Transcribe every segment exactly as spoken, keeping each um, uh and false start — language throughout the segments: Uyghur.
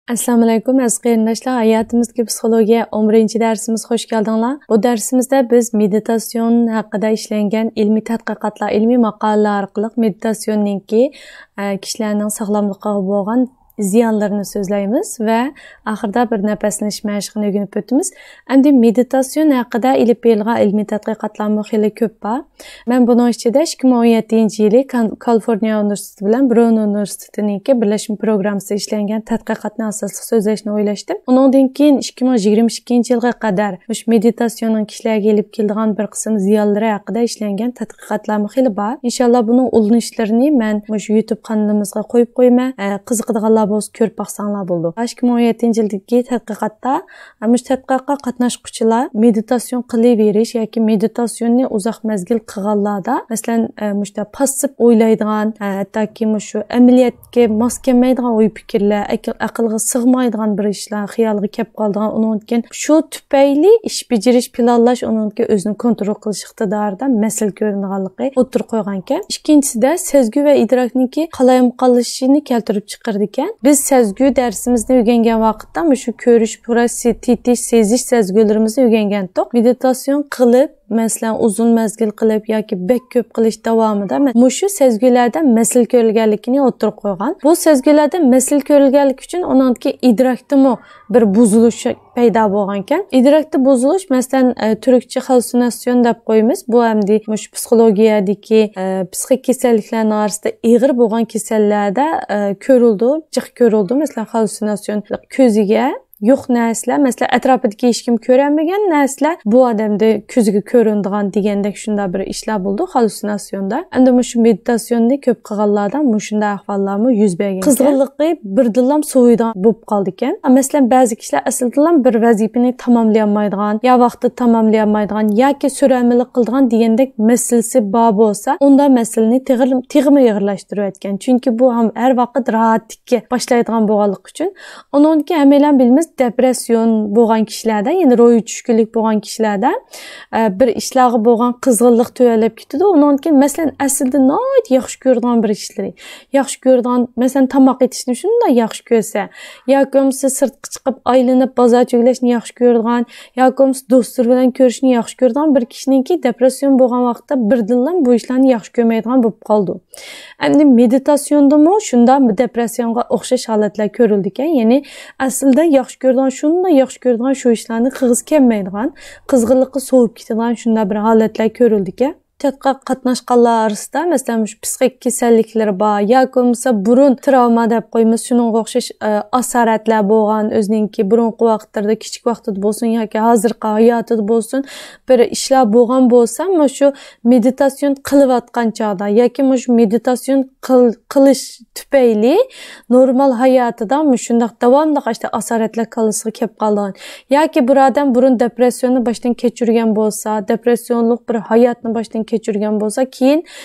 ئەسسالامۇئەلەيكۇم، ئەزىز قېرىنداشلار. ھاياتىمىزدىكى پسىخولوگىيە ئون بىرىنچى دەرسىمىزگە خۇش كەلدىڭلار. بۇ دەرسىمىزدە بىز مېدىتاتسىيون ھەققىدە ئىشلەنگەن ئىلمىي تەتقىقاتلار، ئىلمىي ماقالىلەر ئارقىلىق مېدىتاتسىيوننىڭكى، ئە، كىشىلەرنىڭ ساغلاملىقىغا بولغان زىيانلىرىنى سۆزلەيمىز ۋە ئاخىرىدا بىر نەپەسلىنىش مەشقىنى ئۆگىنىپ ئۆتىمىز. ئەمدى مېدىتاتسىيون ھەققىدە ئېلىپ بېرىلغان ئىلمىي تەتقىقاتلارمۇ خېلى كۆپ بار. مەن بۇنىڭ ئىچىدە ئىككى مىڭ ئون يەتتىنچى يىلى كان-، كالىفورنىيە ئۇنىۋېرسىتېتى بىلەن برون ئۇنىۋېرسىتېتىنىڭكى بىرلەشمە پروگراممىسىدا ئىشلەنگەن تەتقىقاتنى ئاساسلىق سۆزلەشنى ئويلاشتىم. ئۇنىڭدىن كېيىن ئىككى مىڭ يىگىرمە ئىككىنچى يىلغا قەدەر مۇشۇ مېدىتاتسىيوننىڭ كىشىلەرگە ئېلىپ كېلىدىغان بىر قىسىم زىيانلىرى ھەققىدە ئىشلەنگەن تەتقىقاتلارمۇ خېلى بار. ئىنشاللا بۇنىڭ ئۇلىنىشلىرىنى مەن مۇشۇ يۇتۇب قانىلىمىزغا قويۇپ قويىمەن. ئە، قىزىقىدىغانلار بولسا كۆرۈپ باقساڭلار بولىدۇ. ئىككى مىڭ ئون يەتتىنچى يىلدىكى تەتقىقاتتا، ئە، مۇشۇ تەتقىقاتقا قاتناشقۇچىلار مېدىتاتسىيون قىلىۋېرىش ياكى مېدىتاتسىيوننى ئۇزاق مەزگىل قىلغانلاردا، مەسىلەن، ئە، مۇشۇنداق پاسسىپ ئويلايدىغان، ئە، ھەتتاكى مۇشۇ ئەمەلىيەتكە ماس كەلمەيدىغان ئوي پىكىرلەر، ئەقىل-، ئەقىلگە سىغمايدىغان بىر ئىشلار خىيالىغا كەپ قالىدىغان، ئۇنىڭدىن كېيىن شۇ تۈپەيلى ئىش بېجىرىش، پىلانلاش ئۇنىڭدىكى ئۆزىنى كونترول قىلىش ئىقتىدارىدا مەسىلە كۆرۈنىدىغانلىقى ئوتتۇرىغا قويغانىكەن. ئىككىنچىسىدە سەزگۈ ۋە ئىدراكنىڭكى قالايمىقانلىشىشىنى كەلتۈرۈپ چىقىرىدىكەن. بىز سەزگۈ دەرسىمىزنى ئۆگەنگەن ۋاقىتتا مۇشۇ كۆرۈش، پۇراش، سې-، تېتىش، سېزىش سەزگۈلىرىمىزنى ئۆگەنگەنتۇق. مېدىتاتسىيون قىلىپ، مەسىلەن، ئۇزۇن مەزگىل قىلىپ ياكى بەك كۆپ قىلىش داۋامىدا مە-، مۇشۇ سەزگۈلەردە مەسىلە كۆرۈلگەنلىكىنى ئوتتۇرىغا قويغان. بۇ سەزگۈلەردە مەسىلە كۆرۈلگەنلىكى ئۈچۈن ئۇنىڭدىكى ئىدراكتىمۇ بىر بۇزۇلۇش پەيدا بولغانىكەن. ئىدراكتا بۇزۇلۇش، مەسىلەن، ئە، تۈركچە خاللۇسىناتسىيون دەپ قويىمىز. بۇ ئەمدى مۇشۇ پسىخولوگىيەدىكى، ئە، پسىخىك كېسەللىكلەرنىڭ ئارىسىدا ئېغىر بولغان كېسەللەردە، ئە، كۆرۈلىدۇ، جىق كۆرۈلىدۇ. مەسىلەن، خاللۇسىناتسىيون كۆزىگە يوق نەرسىلەر، مەسىلەن، ئەتراپىدىكى ھېچكىم كۆرەلمىگەن نەرسىلەر بۇ ئادەمدە كۆزىگە كۆرۈنىدىغان دېگەندەك شۇنداق بىر ئىشلار بولىدۇ خاللۇسىناتسىيوندا. ئەمدى مۇشۇ مېدىتاتسىيوننى كۆپ قىلغانلاردا مۇشۇنداق ئەھۋاللارمۇ يۈز بەرگەن. قىزغىنلىقى بىردىنلا سوۋۇيدىغان بولۇپ قالىدىكەن. مەسىلەن، بەزى كىشىلەر ئەسلىدىنلا بىر ۋەزىپىنى تاماملىيالمايدىغان، يا ۋاقتىدا تاماملىيالمايدىغان ياكى سۆرەلمىلىك قىلىدىغان دېگەندەك مەسىلىسى بار بولسا، ئۇندا مەسىلىنى تېخىمۇ ئېغىرلاشتۇرۇۋەتكەن. چۈنكى بۇ ھەم ھەر ۋاقىت راھەتلىككە باشلايدىغان بولغانلىقى ئۈچۈن، ئۇنىڭدىكى ھەممەيلەن بىلىمىز، دېپرېسسىيون بولغان كىشىلەردە، يەنى روھىي چۈشكۈنلۈك بولغان كىشىلەردە، ئە، بىر ئىشلارغا بولغان قىزغىنلىق تۆۋەنلەپ كېتىدۇ. ئۇنىڭدىن كېيىن، مەسىلەن، ئەسلىدە ناھايىتى ياخشى كۆرىدىغان بىر ئىشلىرى، ياخشى كۆرىدىغان، مەسىلەن، تاماق ئېتىشنى شۇنداق ياخشى كۆرسە، ياكى بولمىسا سىرتقا چىقىپ ئايلىنىپ بازار چۆگىلەشنى ياخشى كۆرىدىغان، ياكى بولمىسا دوستلىرى بىلەن كۆرۈشنى ياخشى كۆرىدىغان بىر كىشىنىڭكى دېپرېسسىيون بولغان ۋاقىتتا بىردىنلا بۇ ئىشلارنى ياخشى كۆرمەيدىغان بولۇپ قالىدۇ. ئەمدى مېدىتاتسىيوندىمۇ شۇنداق دېپرېسسىيونغا ئوخشاش ھالەتلەر كۆرۈلىدىكەن. يەنى ئەسلىدە ياخشى كۆرىدىغان، شۇنداق ياخشى كۆرىدىغان شۇ ئىشلارنى قىلغۇسى كەلمەيدىغان، قىزغىنلىقى سوۋۇپ كېتىدىغان شۇنداق بىر ھالەتلەر كۆرۈلىدىكەن. تەتقىقاتقا قاتناشقانلار ئارىسىدا، مەسىلەن، مۇشۇ پسىخىك كېسەللىكلىرى بار ياكى بولمىسا بۇرۇن تراۋما دەپ قويىمىز، شۇنىڭغا ئوخشاش، ئە، ئاسارەتلەر بولغان، ئۆزىنىڭكى بۇرۇنقى ۋاقىتلىرىدا، كىچىك ۋاقتىدا بولسۇن ياكى ھازىرقى ھاياتىدا بولسۇن، بىر ئىشلار بولغان بولسا، مۇشۇ مېدىتاتسىيون قىلىۋاتقان چاغدا ياكى مۇشۇ مېدىتاتسىيون قىل-، قىلىش تۈپەيلى نورمال ھاياتىدا مۇشۇنداق داۋاملىق ئاشتا ئاسارەتلەر كاللىسىغا كەپ قالىدىغان ياكى بىر ئادەم بۇرۇن دېپرېسسىيوننى باشتىن كەچۈرگەن بولسا، دېپرېسسىيونلۇق بىر ھاياتنى باشتىن كەچۈرگەن بولسا، كېيىن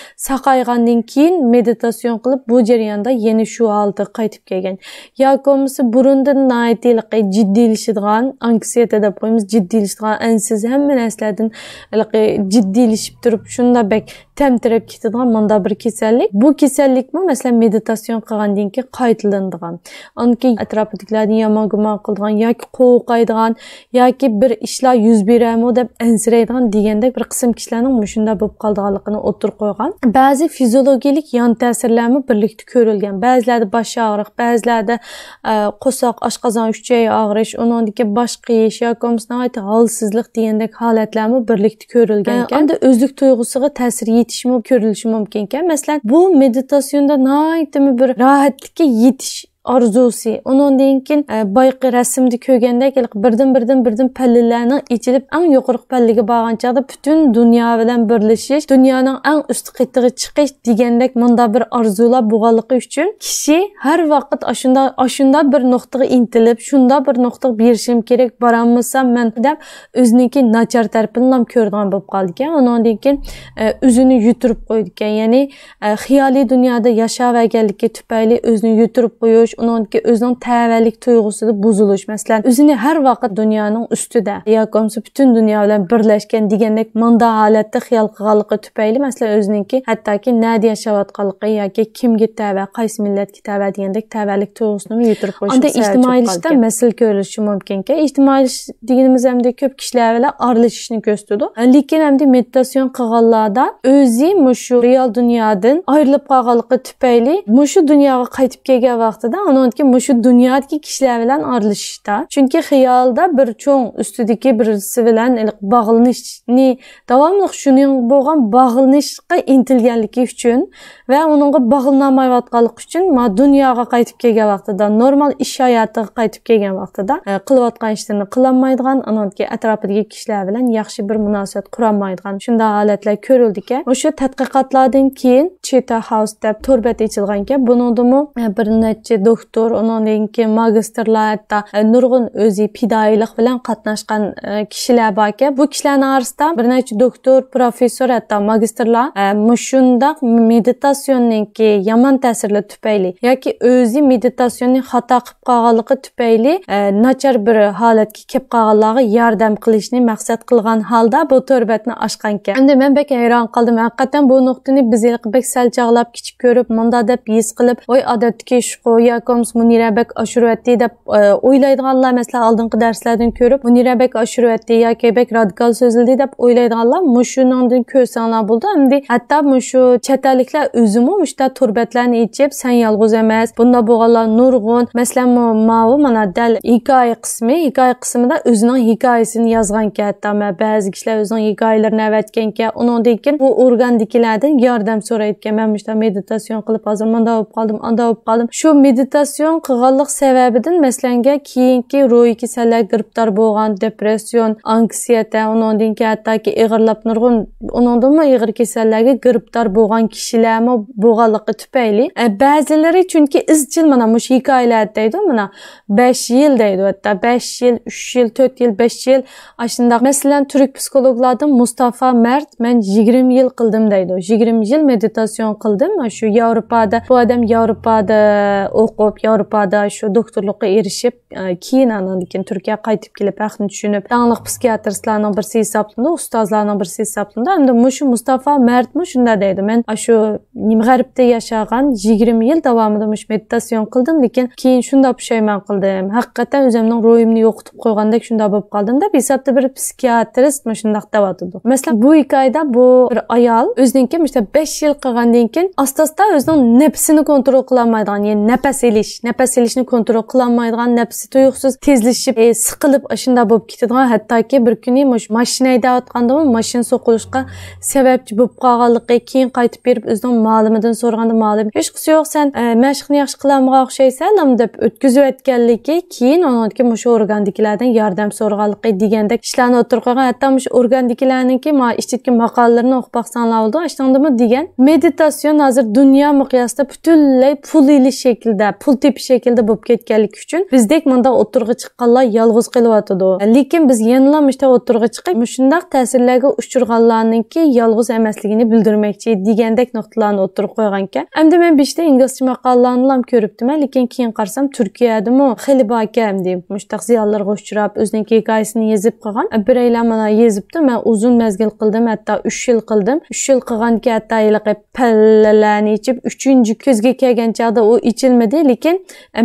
ساقايغاندىن كېيىن مېدىتاتسىيون قىلىپ، بۇ جەرياندا يەنە شۇ ھالىتىگە قايتىپ كەلگەن. ياكى بولمىسا بۇرۇندىن ناھايىتى ھېلىقى جىددىيلىشىدىغان، ئانكسىيېتە دەپ قويىمىز، جىددىيلىشىدىغان، ئەنسىز، ھەممە نەرسىلەردىن ھېلىقى جىددىيلىشىپ تۇرۇپ، شۇنداق بەك تەمتىرەپ كېتىدىغان مۇنداق بىر كېسەللىك. بۇ كېسەللىكمۇ، مەسىلەن، مېدىتاتسىيون قىلغاندىن كېيىن قايتىلىنىدىغان. ئاندىن كېيىن ئەتراپىدىكىلەردىن يامان گۇمان قىلىدىغان ياكى قورقايدىغان ياكى بىر ئىشلار يۈز بېرەرمۇ دەپ ئەنسىرەيدىغان دېگەندەك بىر قىسىم كىشىلەرنىڭ مۇشۇنداق بولۇپ قالىدىغانلىقىنى ئوتتۇرىغا قويغان. بەزى فىزىولوگىيەلىك يان تەسىرلەرمۇ بىرلىكتە كۆرۈلگەن. بەزىلەردە باش ئاغرىق، بەزىلەردە، ئە، قورساق، ئاشقازان، ئۈچەي ئاغرىش، ئۇنىڭدىن كېيىن باش قېيىش ياكى بولمىسا ناھايىتى ھالسىزلىق دېگەندەك ھالەتلەرمۇ بىرلىكتە كۆرۈلگەنكەن. ئە، ئاندىن ئۆزلۈك تۇيغۇسىغا تەسىر يېتىشىمۇ كۆرۈلۈشى مۇمكىنكەن. مەسىلەن، بۇ مېدىتاتسىيوندا ناھايىتىمۇ بىر راھەتلىككە يېتىش ئارزۇسى، ئۇنىڭدىن كېيىن، ئە، بايىقى رەسىمدە كۆرگەندەك، ھېلىقى بىردىن، بىردىن، بىردىن پەللىلەرنىڭ ئېچىلىپ، ئەڭ يۇقىرىقى پەللىگە بارغان چاغدا پۈتۈن دۇنيا بىلەن بىرلىشىش، دۇنيانىڭ ئەڭ ئۈستى قېتىغا چىقىش دېگەندەك مۇنداق بىر ئارزۇلار بولغانلىقى ئۈچۈن، كىشى ھەر ۋاقىت ئاشۇنداق، ئاشۇنداق بىر نۇقتىغا ئىنتىلىپ، شۇنداق بىر نۇقتىغا بېرىشىم كېرەك، بارالمىسام مەن دەپ، ئۆزىنىڭكى ناچار تەرىپىنىلا كۆرىدىغان بولۇپ قالىدىكەن. ئۇنىڭدىن كېيىن، ئە، ئۆزىنى يۈتۈرۈپ قويىدىكەن. يەنى، ئە، خىيالىي دۇنيادا ياشاۋەرگەنلىكى تۈپەيلى ئۆزىنى يۈتۈرۈپ قويۇش، ئۇنىڭدىكى ئۆزىنىڭ تەۋەلىك تۇيغۇسىدا بۇزۇلۇش، مەسىلەن، ئۆزىنى ھەر ۋاقىت دۇنيانىڭ ئۈستىدە ياكى بولمىسا پۈتۈن دۇنيا بىلەن بىرلەشكەن دېگەندەك مۇنداق ھالەتتە خىيال قىلغانلىقى تۈپەيلى، مەسىلەن، ئۆزىنىڭكى ھەتتاكى نەدە ياشاۋاتقانلىقى ياكى كىمگە تەۋە، قايسى مىللەتكە تەۋە دېگەندەك تەۋەلىك تۇيغۇسىنىمۇ يىتىرىپ قويۇشى ئاندىن سەۋەب بولۇپ ئىجتىمائىيلىشىشتا قالىدىكەن. مەسىلە كۆرۈلۈشى مۇمكىنكەن. ئىجتىمائىيلىشىش دېگىنىمىز ئەمدى كۆپ كىشىلەر بىلەن ئارىلىشىشنى كۆرسىتىدۇ. لېكىن ئەمدى مېدىتاتسىيون قىلغانلاردا ئۆزى مۇشۇ رېئال دۇنيادىن ئايرىلىپ قالغانلىقى تۈپەيلى مۇشۇ دۇنياغا قايتىپ كەلگەن ۋاقتىدا، ئۇنىڭدىكى مۇشۇ دۇنيادىكى كىشىلەر بىلەن ئارىلىشىشتا. چۈنكى خىيالىدا بىر چوڭ ئۈستىدىكى بىرسى بىلەن ھېلىقى باغلىنىشنى، داۋاملىق شۇنىڭ بولغان باغلىنىشقا ئىنتىلگەنلىكى ئۈچۈن ۋە ئۇنىڭغا باغلىنالمايۋاتقانلىقى ئۈچۈن، ما دۇنياغا قايتىپ كەلگەن ۋاقتىدا، نورمال ئىش ھاياتىغا قايتىپ كەلگەن ۋاقتىدا، ئە، قىلىۋاتقان ئىشلىرىنى قىلالمايدىغان، ئانىڭدىكى ئەتراپىدىكى كىشىلەر بىلەن ياخشى بىر مۇناسىۋەت قۇرالمايدىغان شۇنداق ھالەتلەر كۆرۈلدىكەن. مۇشۇ تەتقىقاتلاردىن كېيىن چىتا ھاوس دەپ تور بەت ئېچىلغانكەن. بۇنىڭدىمۇ، ئە، بىر نەچچە دوكتور، ئۇنىڭدىن كېيىن ماگىستىرلار، ھەتتا، ئە، نۇرغۇن ئۆزى پىدائىيلىق بىلەن قاتناشقان، ئە، كىشىلەر باركەن. بۇ كىشىلەرنىڭ ئارىسىدا بىر نەچچە دوكتور، پروفېسسور، ھەتتا ماگىستىرلار، ئە، مۇشۇنداق مېدىتاتسىيوننىڭكى يامان تەسىرلىرى تۈپەيلى ياكى ئۆزى مېدىتاتسىيوننى خاتا قىلىپ قالغانلىقى تۈپەيلى، ئە، ناچار بىر ھالەتكە كەپ قالغانلارغا ياردەم قىلىشنى مەقسەت قىلغان ھالدا بۇ تور بەتنى ئاچقانكەن. ئەمدى مەن بەك ھەيران قالدىم. ھەقىقەتەن بۇ نۇقتىنى بىز ھېلىقى بەك سەل چاغلاپ كىچىك كۆرۈپ، مۇنداق دەپ ھېس قىلىپ، ۋاي، ئادەتتىكى ئىشقۇ، ياكى بولمىسا مۇنىرە بەك ئاشۇرۇۋەتتى دەپ، ئە، ئويلايدىغانلار، مەسىلەن، ئالدىنقى دەرسلەردىن كۆرۈپ، مۇنىرە بەك ئاشۇرۇۋەتتى ياكى بەك رادىكال سۆزلىدى دەپ ئويلايدىغانلار مۇشۇنىڭدىن كۆرسەڭلار بولىدۇ. ئەمدى ھەتتا مۇشۇ چەت ئەللىكلەر ئۆزىمۇ مۇشۇنداق تور بەتلەرنى ئېچىپ، سەن يالغۇز ئەمەس، بۇنداق بولغانلار نۇرغۇن. مەسىلەن، مۇ-، ماۋۇ مانا دەل ھېكايە قىسمى، ھېكايە قىسمىدا ئۆزىنىڭ ھېكايىسىنى يازغانكەن. ھەتتا مە-، بەزى كىشىلەر ئۆزىنىڭ ھېكايىلىرىنى ئەۋەتكەنكەن. ئۇنىڭدىن كېيىن بۇ ئورگاندىكىلەردىن ياردەم سورايدىكەن. مەن مۇشۇنداق مېدىتاتسىيون قىلىپ، ھازىر مۇنداق بولۇپ قالدىم، ئانداق بولۇپ قالدىم. شۇ مېدىتاتسىيون قىلغانلىق سەۋەبىدىن، مەسىلەنگە، كېيىنكى روھىي كېسەللەرگە گىرىپتار بولغان، دېپرېسسىيون، ئانكسىيېتە، ئۇنىڭدىن كېيىن ھەتتاكى ئېغىرلاپ نۇرغۇن، ئۇنىڭدىنمۇ ئېغىر كېسەللەرگە گىرىپتار بولغان كىشىلەرمۇ بولغانلىقى تۈپەيلى، ئە، بەزىلىرى چۈنكى ئىزچىل مانا مۇشۇ ھېكايىلەر دەيدۇ، مانا بەش يىل دەيدۇ، ھەتتا بەش يىل، ئۈچ يىل، تۆت يىل، بەش يىل، ئاشۇنداق. مەسىلەن، تۈرك پسىخولوگلاردىن مۇستافا مەرت، مەن يىگىرمە يىل قىلدىم دەيدۇ. يىگىرمە يىل مېدىتاتسىيون قىلدىم. شۇ ياۋروپادا، بۇ ئادەم ياۋروپادا ئوقۇپ، ياۋروپادا شۇ دوكتورلۇققا ئېرىشىپ، ئە، كېيىن ئاندىن كېيىن تۈركىيەگە قايتىپ كېلىپ، ھەقنى چۈشىنىپ، داڭلىق پسىخىياترىستلارنىڭ بىرسى ھېسابلىنىدۇ، ئۇستازلارنىڭ بىرسى ھېسابلىنىدۇ. ئەمدى مۇشۇ مۇستافا مەرتمۇ شۇنداق دەيدۇ، مەن ئاشۇ نېمە، غەربتە ياشىغان يىگىرمە يىل داۋامىدا مۇشۇ مېدىتاتسىيون قىلدىم، لېكىن كېيىن شۇنداق پۇشايمان قىلدىم. ھەقىقەتەن ئۆزۈمنىڭ روھىمنى يوقىتىپ قويغاندەك شۇنداق بولۇپ قالدىم دەپ ھېسابتا بىر پسىخىياترىست مۇشۇنداق دەۋاتىدۇ. مەسىلەن، بۇ ھېكايىدە بۇ بىر ئايال ئۆزىنىڭكى مۇشۇنداق بەش يىل قىلغاندىن كېيىن ئاستا-ئاستا ئۆزىنىڭ نەپسىنى كونترول قىلالمايدىغان، يەنى نەپەس ئېلىش، نەپەس ئېلىشنى كونترول قىلالمايدىغان، نەپسى تۇيۇقسىز تېزلىشىپ، ئې، سىقىلىپ، ئاشۇنداق بولۇپ كېتىدىغان، ھەتتاكى بىر كۈنى مۇشۇ ماشىنا ھەيدەۋاتقاندىمۇ ماشىنا سوقۇلۇشقا سەۋەبچى بولۇپ قالغانلىقى، كېيىن قايتىپ بېرىپ ئۆزىنىڭ مۇئەللىمىدىن سورىغاندا، مۇئەللىم، ھېچقىسى يوق، سەن، ئە، مەشىقنى ياخشى قىلالمىغان ئوخشايسەن، دەپ ئۆتكۈزۈۋەتكەنلىكى، كېيىن ئۇنىڭدىكى مۇشۇ ئورگاندىكىلەردىن ياردەم سورىغانلىقى دېگەندەك ئىشلارنى ئوتتۇرىغا قويغان. ھەتتا مۇشۇ ئورگاندىكىلەرنىڭكى مانا ئىچىدىكى ماقالىلىرىنى ئوقۇپ باقساڭلار بولىدۇ. ئاشۇنىڭدىمۇ دېگەن، مېدىتاتسىيون ھازىر دۇنيا مىقياسىدا پۈتۈنلەي پۇل ئېلىش شەكلىدە، پۇل تېپىش شەكلىدە بولۇپ كەتكەنلىكى ئۈچۈن بىزدەك مۇنداق ئوتتۇرىغا چىققانلار يالغۇز قېلىۋاتىدۇ. لېكىن بىز يەنىلا مۇشۇنداق ئوتتۇرىغا چىقىپ، مۇشۇنداق تەسىرلەرگە ئۇچرىغانلارنىڭكى يالغۇز ئەمەسلىكىنى بىلدۈرمەكچى دېگەندەك نۇقتىلارنى ئوتتۇرىغا قويغانىكەن. ئەمدى مەن بېشىدا ئىنگلىزچە ماقالىلەرنىلا كۆرۈپتىمەن، لېكىن كېيىن قارىسام تۈركىيەدىمۇ خېلى باركەن، ئەمدى مۇشۇنداق زىيانلارغا ئۇچراپ، ئۆزىنىڭكى ھېكايىسىنى يېزىپ قىلغان. بىرەيلەر مانا يېزىپتۇ، مەن ئۇزۇن مەزگىل قىلدىم، ھەتتا ئۈچ يىل قىلدىم. ئۈچ يىل قىلغانكى ھەتتا ھېلىقى پەللىلەرنى ئېچىپ، ئۈچىنچى كۆزگە كەلگەن چاغدا ئۇ ئېچىلمىدى، لېكىن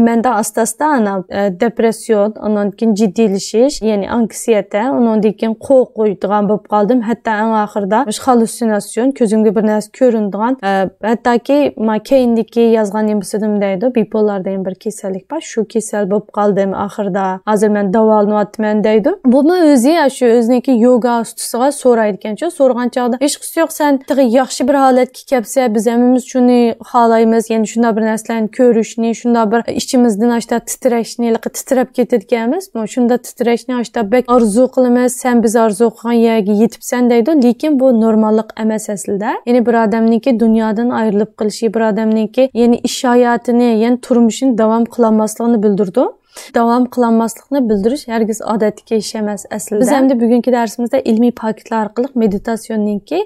مەندە ئاستا-ئاستا ئانا، ئە، دېپرېسسىيون، ئاندىن كېيىن جىددىيلىشىش، يەنى ئانكسىيېتە، ئۇنىڭدىن كېيىن قورقىدىغان بولۇپ قالدىم. ھەتتا ئەڭ ئاخىرىدا مۇشۇ خاللۇسىناتسىيون، كۆزۈمگە بىر نەرسە كۆرۈنىدىغان، ئە، ھەتتاكى ما كەينىدىكى يازغان نېمىسىدىمۇ دەيدۇ، بىپولار دېگەن بىر كېسەللىك بار، شۇ كېسەل بولۇپ قالدىم ئاخىرىدا. ھازىر مەن داۋالىنىۋاتىمەن دەيدۇ. بۇمۇ ئۆزى ئاشۇ ئۆزىنىڭكى يوگا ئۇستىسىغا سورايدىكەنچۇ. سورىغان چاغدا، ھېچقىسى يوق، سەن تېخى ياخشى بىر ھالەتكە كەپسە، بىز ھەممىمىز شۇنى خالايمىز، يەنى شۇنداق بىر نەرسىلەرنى كۆرۈشنى، شۇنداق بىر ئىچىمىزدىن ئاشتا تىترەشنى، ھېلىقى تىترەپ كېتىدىكەنمىز، شۇنداق تىترەشنى ئاشتا بەك ئارزۇ قىلىمىز، سەن بىز ئارزۇ قىلغان يەرگە يېتىپسەن دەيدۇ. لېكىن بۇ نورماللىق ئەمەس ئەسلىدە. يەنى بىر ئادەمنىڭكى دۇنيادىن ئايرىلىپ قېلىشى، بىر ئادەمنىڭكى يەنى ئىش ھاياتىنى، يەنى تۇرمۇشىنى داۋام قىلالماسلىقىنى بىلدۈرىدۇ. داۋام قىلالماسلىقنى بىلدۈرۈش ھەرگىز ئادەتتىكى ئىش ئەمەس ئەسلىدە. بىز ئەمدى بۈگۈنكى دەرسىمىزدە ئىلمىي پاكىتلار ئارقىلىق مېدىتاتسىيونىڭكى،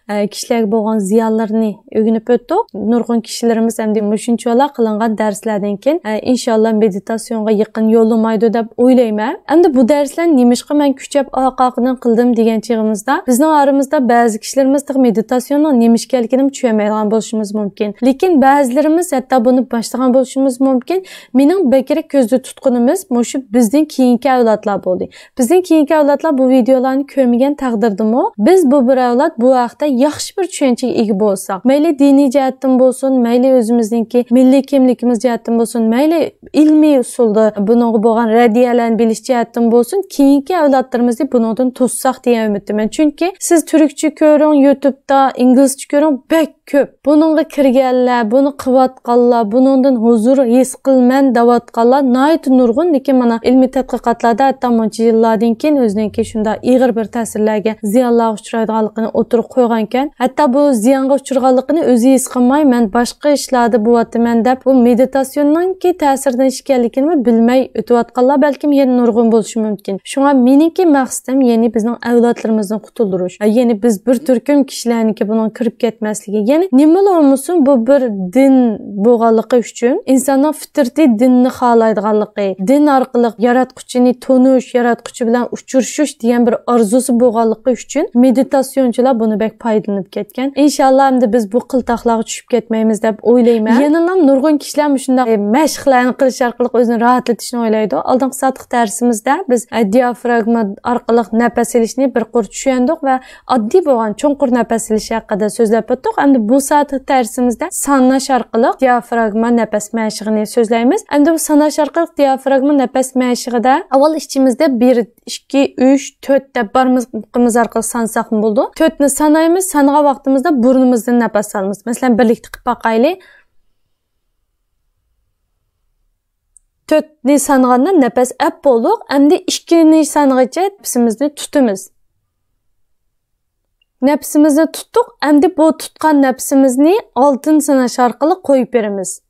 ئە، كىشىلەرگە بولغان زىيانلىرىنى ئۆگىنىپ ئۆتتۇق. نۇرغۇن كىشىلىرىمىز ئەمدى مۇشۇنچىۋالا قىلىنغان دەرسلەردىن كېيىن، ئە، ئىنشاللا مېدىتاتسىيونغا يېقىنلىمايدۇ دەپ ئويلايمەن. ئەمدى بۇ دەرسلەرنى نېمىشقا مەن كۈچەپ ئارقا-ئارقىدىن قىلدىم دېگەن چېغىمىزدا، بىزنىڭ ئارىمىزدا بەزى كىشىلىرىمىز تېخى مېدىتاتسىيوننىڭ نېمە ئىكەنلىكىنى چۈشەنمەيدىغان بولۇشىمىز مۇمكىن. لېكىن بەزىلىرىمىز ھەتتا بۇنى باشلىغان بولۇشىمىز مۇمكىن. مېنىڭ بەكرەك كۆزدە تۇتقىنىمىز مۇشۇ بىزدىن كېيىنكى ئەۋلادلار بولدى. بىزدىن كېيىنكى ئەۋلادلار بۇ ۋىدېئولارنى كۆرمىگەن تەقدىردىمۇ، بىز بۇ بىر ئەۋلاد بۇ ھەقتە ياخشى بىر چۈشەنچىگە ئىگە بولساق، مەيلى دىنىي جەھەتتىن بولسۇن، مەيلى ئۆزىمىزنىڭكى مىللىي كىملىكىمىز جەھەتتىن بولسۇن، مەيلى ئىلمىي ئۇسۇلدا بۇنىڭغا بولغان رەددىيەلەرنى بىلىش جەھەتتىن بولسۇن، كېيىنكى ئەۋلادلىرىمىزنى بۇنىڭدىن توسساق دېگەن ئۈمىدتىمەن. چۈنكى سىز تۈركچە كۆرۈڭ، يۇتۇبتا ئىنگلىزچە كۆرۈڭ، بەك كۆپ. بۇنىڭغا كىرگەنلەر، بۇنى قىلىۋاتقانلار، بۇنىڭدىن ھۇزۇر ھېس قىلىمەن دەۋاتقانلار ناھايىتى نۇرغۇن. لېكىن مانا ئىلمىي تەتقىقاتلاردا ھەتتا مۇنچە يىللاردىن كېيىن ئۆزىنىڭكى شۇنداق ئېغىر بىر تەسىرلەرگە، زىيانلارغا ئۇچرايدىغانلىقىنى ئوتتۇرىغا قويغانىكەن. ھەتتا بۇ زىيانغا ئۇچرىغانلىقىنى ئۆزى ھېس قىلماي، مەن باشقا ئىشلاردا بولۇۋاتىمەن دەپ، بۇ مېدىتاتسىيوننىڭكى تەسىرىدىن ئىكەنلىكىنىمۇ بىلمەي ئۆتۈۋاتقانلار بەلكىم يەنە نۇرغۇن بولۇشى مۇمكىن. شۇڭا مېنىڭكى مەقسىتىم، يەنى بىزنىڭ ئەۋلادلىرىمىزنى قۇتۇلدۇرۇش. يەنى بىز بىر تۈركۈم كىشىلەرنىڭكى بۇنىڭغا كىرىپ كەتمەسلىكى. يەنى نېمىلا بولمىسۇن، بۇ بىر دىن بولغانلىقى ئۈچۈن، ئىنساننىڭ فىترىتىي دىننى خالايدىغانلىقى، دىن ئارقىلىق ياراتقۇچىنى تونۇش، ياراتقۇچى بىلەن ئۇچرىشىش دېگەن بىر ئارزۇسى بولغانلىقى ئۈچۈن مېدىتاتسىيونچىلار بۇنى بەك پايدىلىنىپ كەتكەن. ئىنشاللا ئەمدى بىز بۇ قىلتاقلارغا چۈشۈپ كەتمەيمىز دەپ ئويلايمەن. يەنىلا نۇرغۇن كىشىلەر مۇشۇنداق، ئە، مەشىقلەرنى قىلىش ئارقىلىق ئۆزىنى راھەتلىتىشنى ئويلايدۇ. ئالدىنقى سائەتلىك دەرسىمىزدە بىز، ئە، دىئافراگما ئارقىلىق نەپەس ئېلىشنى بىر قۇر چۈشەندۇق ۋە ئاددىي بولغان چوڭقۇر نەپەس ئېلىش ھەققىدە سۆزلەپ ئۆتتۇق. ئەمدى بۇ سائەتلىك دەرسىمىزدە ساناش ئارقىلىق دىئافراگما نەپەس مەشىقىنى سۆزلەيمىز. ئەمدى بۇ ساناش ئارقىلىق دىئافراگما نەپەس مەشىقىدە ئاۋۋال ئىچىمىزدە بىر، ئىككى، ئۈچ، تۆت دەپ بارمىقىمىز ئارقىلىق سانىساقمۇ بولىدۇ. تۆتنى سانايمىز، سانىغان ۋاقتىمىزدا بۇرنىمىزدىن نەپەس ئالىمىز. مەسىلەن، بىرلىكتە قىلىپ باقايلى. تۆتنى سانىغاندا نەپەس ئەپ بولدۇق. ئەمدى ئىككىنى سانىغىچە نەپىسىمىزنى تۇتىمىز. نەپىسىمىزنى تۇتتۇق. ئەمدى بۇ تۇتقان نەپىسىمىزنى ئالتىنى ساناش ئارقىلىق قويۇپ بېرىمىز.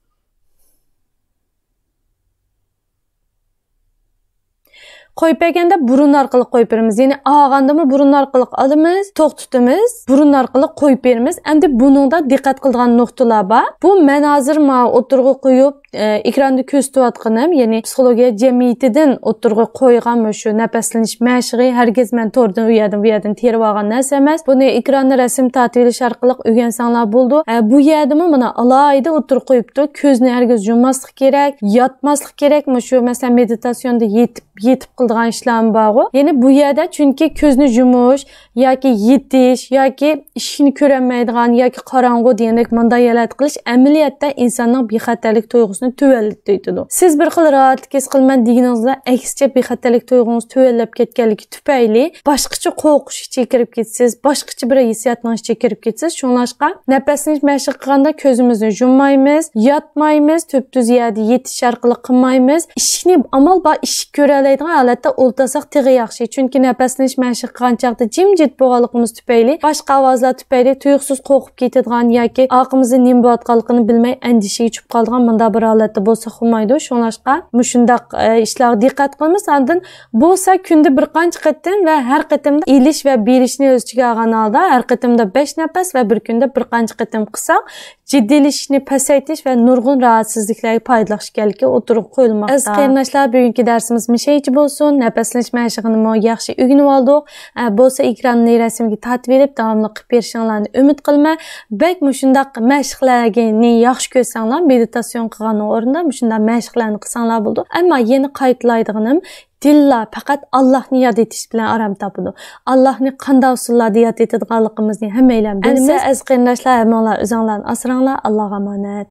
قويۇپ بەرگەندە بۇرۇن ئارقىلىق قويۇپ بېرىمىز. يەنى ئالغاندىمۇ بۇرۇن ئارقىلىق ئالىمىز، توختىتىمىز، بۇرۇن ئارقىلىق قويۇپ بېرىمىز. ئەمدى بۇنىڭدا دىققەت قىلىدىغان نۇقتىلار بار. بۇ مەن ھازىر ماۋۇ ئوتتۇرىغا قويۇپ، ئە، ئېكراندا كۆرسىتىۋاتقىنىم، يەنى پسىخولوگىيە جەمئىيىتىدىن ئوتتۇرىغا قويغان مۇشۇ نەپەسلىنىش مەشىقى. ھەرگىز مەن توردىن ئۇ يەردىن، بۇ يەردىن تېرىۋالغان نەرسە ئەمەس. بۇنى ئېكراندا رەسىم تارتىۋېلىش ئارقىلىق ئۆگەنسەڭلار بولىدۇ. ئە، بۇ يەردىمۇ مانا ئالاھىدە ئوتتۇرىغا قويۇپتۇ. كۆزنى ھەرگىز يۇمماسلىق كېرەك، ياتماسلىق كېرەك. مۇشۇ، مەسىلەن، مېدىتاتسىيوندا يېتىپ، يېتىپ قىلىدىغان ئىشلارمۇ بارغۇ. يەنى بۇ يەردە چۈنكى كۆزنى يۇمۇش ياكى يېتىش ياكى ئىشىكنى كۆرەلمەيدىغان ياكى قاراڭغۇ دېگەندەك مۇنداق ھالەت قىلىش ئەمەلىيەتتە ئىنساننىڭ بىخەتەرلىك تۇيغۇسىنى تۆۋەنلىتىۋېتىدۇ. سىز بىر خىل راھەتلىك ھېس قىلىمەن دېگىنىڭىزدە، ئەكسىچە بىخەتەرلىك تۇيغۇڭىز تۆۋەنلەپ كەتكەنلىكى تۈپەيلى باشقىچە قورقۇش ئىچىگە كىرىپ كېتىسىز، باشقىچە بىر ھېسسىياتنىڭ ئىچىگە كىرىپ كېتىسىز. شۇڭلاشقا نەپەسلىنىش مەشىق قىلغاندا كۆزىمىزنى يۇممايمىز، ياتمايمىز، تۈپتۈز يەردە يېتىش ئارقىلىق قىلمايمىز. ئىشىكنى ئامال بار ئىشىك كۆرەلەيدىغان ھالەتتە ئولتۇرساق تېخى ياخشى. چۈنكى نەپەسلىنىش مەشىق قىلغان چاغدا جىمجىت بولغانلىقىمىز تۈپەيلى باشقا ئاۋازلار تۈپەيلى تۇيۇقسىز قورقۇپ كېتىدىغان ياكى ئارقىمىزدا نېمە بولۇۋاتقانلىقىنى بىلمەي ئەندىشىگە چۈشۈپ قالىدىغان مۇنداق بىر ھالەتتە بولساق بولمايدۇ. شۇڭلاشقا مۇشۇنداق، ئە، ئىشلارغا دىققەت قىلىمىز. ئاندىن بولسا كۈندە بىر قانچە قېتىم ۋە ھەر قېتىمدا ئېلىش ۋە بېرىشنى ئۆز ئىچىگە ئالغان ھالدا ھەر قېتىمدا بەش نەپەس ۋە بىر كۈندە بىر قانچە قېتىم قىلساق، جىددىيلىشىشنى پەسەيتىش ۋە نۇرغۇن راھەتسىزلىكلەرگە پايدىلىق ئىكەنلىكى ئوتتۇرىغا قويۇلماقتا. ئەزىز قېرىنداشلار، بۈگۈنكى دەرسىمىز مۇشۇ يەرگىچە بولسۇن. نەپەسلىنىش مەشىقىنىمۇ ياخشى ئۆگىنىۋالدۇق. ئە، بولسا ئېكراننى رەسىمگە تارتىۋېلىپ داۋاملىق قىلىپ بېرىشىڭلارنى ئۈمىد قىلىمەن. بەك مۇشۇنداق مەشىقلەرنى ياخشى كۆرسەڭلار، مېدىتاتسىيون قىلغاننىڭ ئورنىدا مۇشۇنداق مەشىقلەرنى قىلساڭلار بولىدۇ. ئەمما يەنە قايتىلايدىغىنىم، دىللا پەقەت ئاللاھنى ياد ئېتىش بىلەن ئارام تاپىدۇ. ئاللاھنى قانداق ئۇسۇللاردا ياد ئېتىدىغانلىقىمىزنى ھەممەيلەن بىلىمىز. ئەمىسە ئەزىز قېرىنداشلار، ھەممىڭلار ئۆزۈڭلارنى ئاسراڭلار. ئاللاغا ئامانەت.